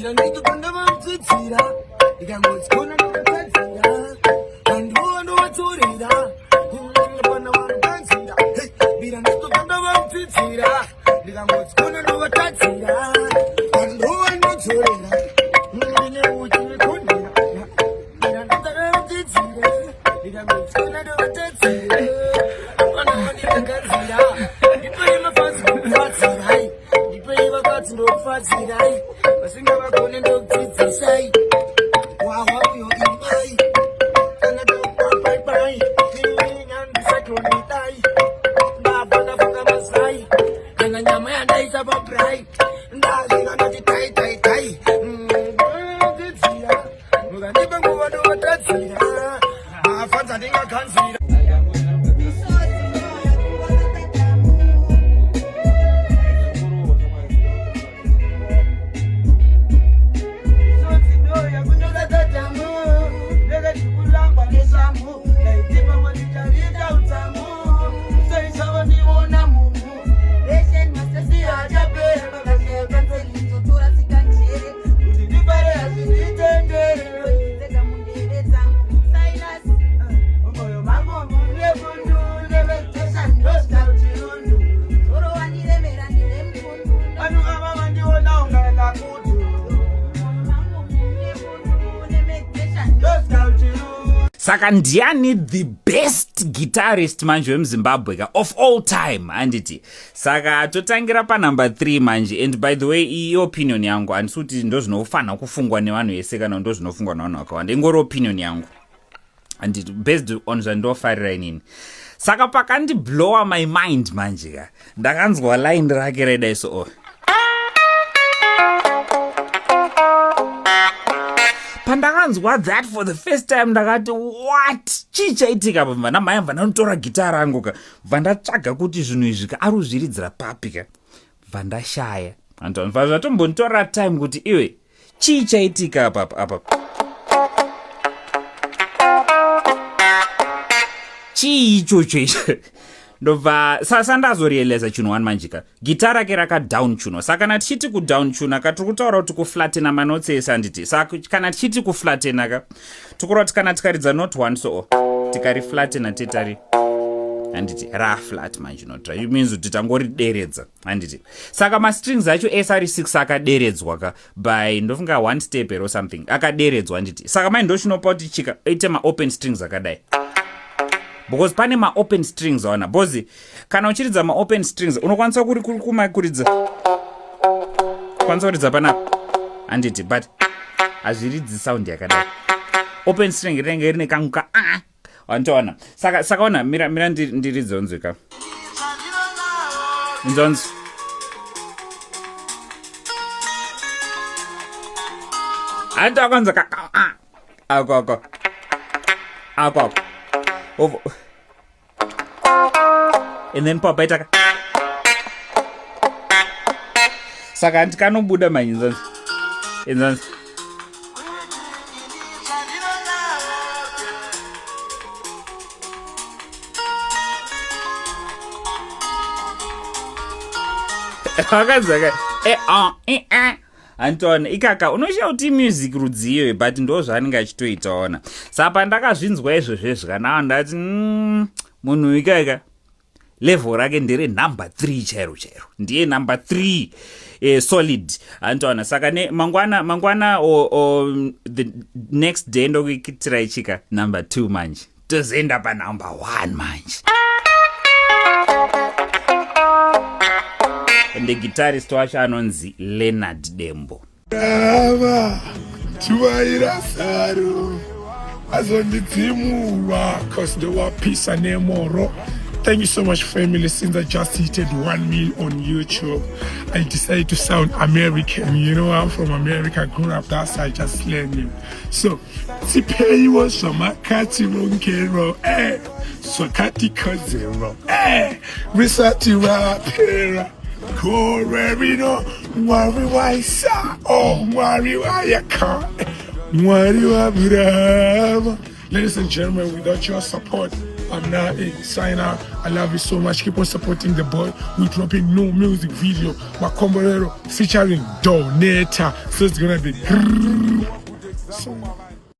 Mbira nditotandavamutsidzira ndikangodziona ndokatadzira vanhuva ndovatsorera pana vanokanzira. Mbira nditotandavamutsidzira ndikangodziona ndovatadzira vanhuva ndodzorera ndine uchi nekonera. Mbira nditotandavamutsidzira ndikangodziona ndovatadzira pana vandikanzira. Ndipei mafazi ndokufadzirai, ndipei vakadzi ndokufadzirai, vasingavagone ndokudzidzisai. Wawa uyo imbai kana topapaipai nyandisatonidai ndabva ndafunga mazai kana nyama yandaisa pabrai ndazvina ndati tai tai tai dzidzira mukandipa nguva ndovatadzira afanza ndingakanzira. Saka ndiani the best guitarist manje wemuZimbabwe ka of all time, handiti? Saka totangira panumber 3 manje. And by the way, iyi opinion yangu, handisi kuti ndo zvinofanira kufungwa nevanhu vese kana ndo zvinofungwa nevanhu vakawanda. Ingori opinion yangu, handiti, based on zvandofarira inini. Saka pakandiblowa my mind manje ka, ndakanzwa line rake raidai so, oh. Pandakanzwa that for the first time, ndakati, "What? Chii chaitika pa?" Bva namhai bva ndanotora gita rangu ka, bva ndatsvaga kuti zvinhu izvi ka ari kuzviridzira papi ka, bva ndashaya. Bva zvatombonditorera time kuti iwe, chii chaitika apa apa? Chii ichocho icho? Ndobva sasa ndazorealiza chinhu one manje ka, gita rake rakadown tunwa. Saka kana tichiti kudown tuna ka, tiri kutaura kuti kuflatena manotes ese, handiti? Saka kana tichiti kuflatena ka, tikureva kuti kana tikaridza note one so, tikariflatena tetari, handiti, raflat manje note. It means kuti tangorideredza, handiti? Saka mastrings acho ese ari 6 akaderedzwa ka by, ndofunga, one step or something, akaderedzwa, handiti? Saka mai ndochinopa kuti chika ite maopen strings akadai, because pane maopen strings aona, because kana uchiridza maopen strings unokwanisa kuridza, kwanisa kuridza panapa, handiti? But hazviridzi sound yakadai. Open string rinenge rine kangu ka a wantoona. Saka ona, mira mira, ndiridze onzwika inzonzi. Hanti wakanzwa ka ako ako ako ako Ovo. And then papaita ka, saka hanti kanobuda manje inzonzi inzonzi. Wakanzwa e a e a, hantiona ikaka unoshiya kuti music rudziyo, but ndo zvaanenge achitoitaona. Saka pandakazvinzwa izvozvo kana ndati, munhu ikaika level rake ndere number 3 chairo chairo, ndiye number 3, solid, handiona. Saka ne mangwana mangwana or the next day ndokuitirai chika number 2 manje, tozoenda panumber 1 manje. And the guitarist wacho anonzi Leonard Dembo. Ava chuvaira saro azondidzimurwa cause ndowapisa nemoro. Thank you so much, family. Since I just hit 1 mil on YouTube, I decided to sound American. I'm from America, I grew up that side, just learning. So tipeiwo zvamakatironkero, zvakatikodzero, risati rapera gore rino. Mwari waIsaka, oh, Mwari waYakobo, Mwari waAbrahama. Ladies and gentlemen, without your support, I'm now a sign out. I love you so much. Keep on supporting the boy. We're dropping new music video, Makomborero, featuring Doneta. So it's gonna be so.